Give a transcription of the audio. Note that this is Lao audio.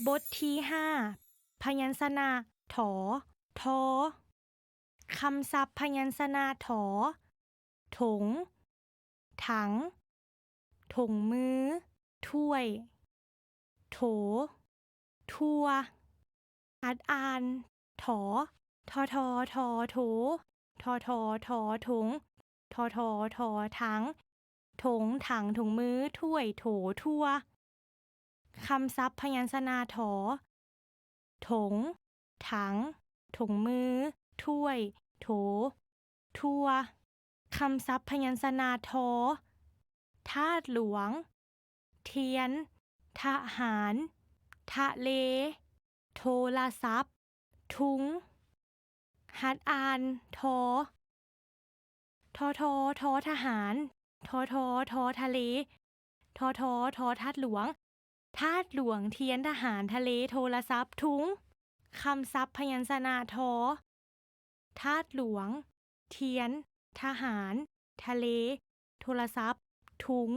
ບົດທີຫ້າ ພະຍັນຊະນະ ຖ ທ ຄຳສັບພະຍັນຊະນະ ຖ ຖົງ ຖັງ ຖົງມື ຖ້ວຍ ໂຖ ທົ່ວ ຫັດອ່ານ ຖ ທ ທ ທ ໂຖ ທ ທ ທ ຖົງ ທ ທ ທ ຖັງ ຖົງ ຖັງ ຖົງມື ຖ້ວຍ ໂຖ ທົ່ວ ຄຳສັບພະຍັນຊະນະ ຖ ຖົງ ຖັງ ຖົງມື ຖ້ວຍ ໂຖ ທົ່ວ ຄຳສັບພະຍັນຊະນະ ທ ທາດຫຼວງ ທຽນ ທະຫານ ທະເລ ໂທລະສັບ ທຸງ ຫັດອ່ານ ທ ທ ທ ທ ທະຫານ ທ ທ ທ ທະເລ ທ ທ ທ ທາດຫຼວງ ທາດຫຼວງ ທຽນ ທະຫານ ທະເລ ໂທລະສັບ ທຸງ ຄຳສັບພະຍັນຊະນະ ທ ທາດຫຼວງ ທຽນ ທະຫານ ທະເລ ໂທລະສັບ ທຸງ